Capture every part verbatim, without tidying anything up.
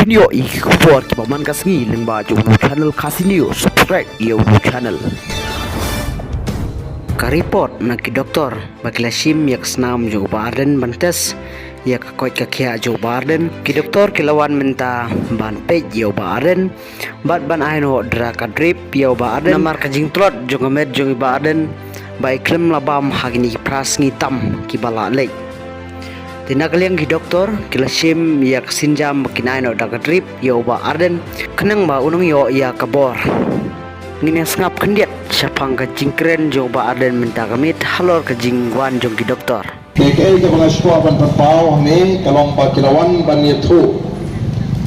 Ïoh ïa ki khubor kiba man ka sngi lyngba jong u channel Khasi News, subscribe ïa u channel. Ka report na ki doktor ba ki la shim ïa ka snam jong u Bah Ardent ban test ïa ka koit ka khiah jong u Bah Ardent. Ki doktor ki la wan mynta ban peit ïa u Bah Ardent bad ban ai noh da ka drip ïa u Bah Ardent namar ka jingtlot jong ka met jong u Bah Ardent ba i khlem la bam ha kine ki phra sngi tam kiba la leit. Te na ka liang ki doktor ki la shim ïa ka sienjam ba kin ai noh da ka drip ïa u Bah Ardent khnang ba un ïoh ïa ka bor. Ngin ïa sngap khyndiat shaphang ka jingkren jong u Bah Ardent mynta ka miet halor ka jingwan jong ki doktor. Te kaei kaba nga sngewkwah ban pynpaw hangne ka long ba ki la wan ban ïathuh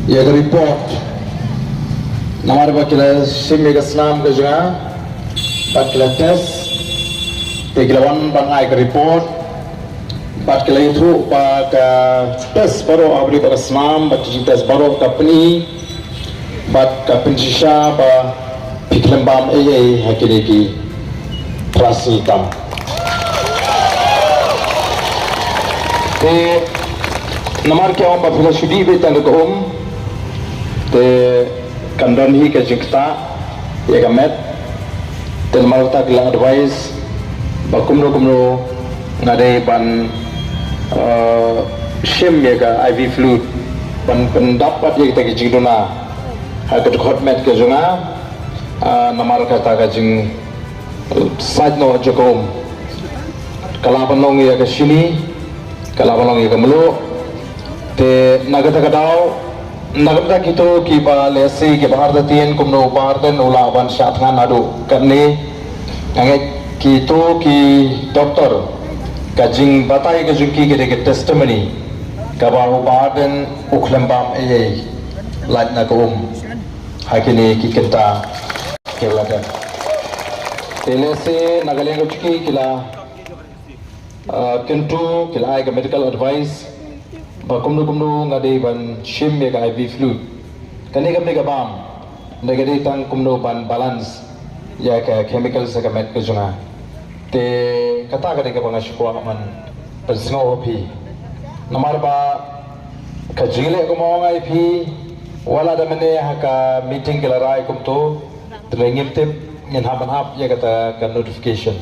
ïa ka report namar ba ki la shim ïa ka snam ka jong nga bad ki la test. Te ki la wan ban ai ka report bad ki la ïathuh ba ka test baroh ha bynta ka snam bad ka jingtest baroh ka pyni bad ka pynshisha ba phi khlem bam ei ei ha kine ki phra sngi tam. Te namar ki ong ba phi la shu dih beit tang da ka um, te kan don hi ka jingktah ïa ka met. Te namar kata ki la advise ba kumno kumno nga dei ban, eh, shim ïa ka I V fluid ban pyndap pat ïa kita ki jingduna ha ka dkhot met ka jong nga. Ah, namar kata ka jing sait noh jong ka um. Ka lah ban long ïa ka shini, ka lah ban long ïa ka mluh. Te na kata ka daw, na ka bynta kito kiba lehse kiba artatien kumno u Bah Ardent u lah ban shah thngan haduh katne. Nga ngeit kito ki doktor ka jingbatai ka jong ki ka dei ka testimony kaba u Bah Ardent u khlem bam ei ei lait na ka um ha kine ki kynta kiba la dep. Te lehse na ka liang ka jong ki ki la, ah, kyntu, ki la ai ka medical advice ba kumno kumno nga dei ban shim ïa ka I V fluid. Kane kam dei ka bam, ne ka dei tang kumno ban balance ïa ka chemical ha ka met ka jong nga. Te kata ka dei kaba nga sngewkwah ban pynsngew ha phi. Namar ba ka jingleh kumno nga ïa phi, wat la da mynne ha ka meeting ki la rai kumto, te ngim tip ngin hap ban ap ïa kata ka notification.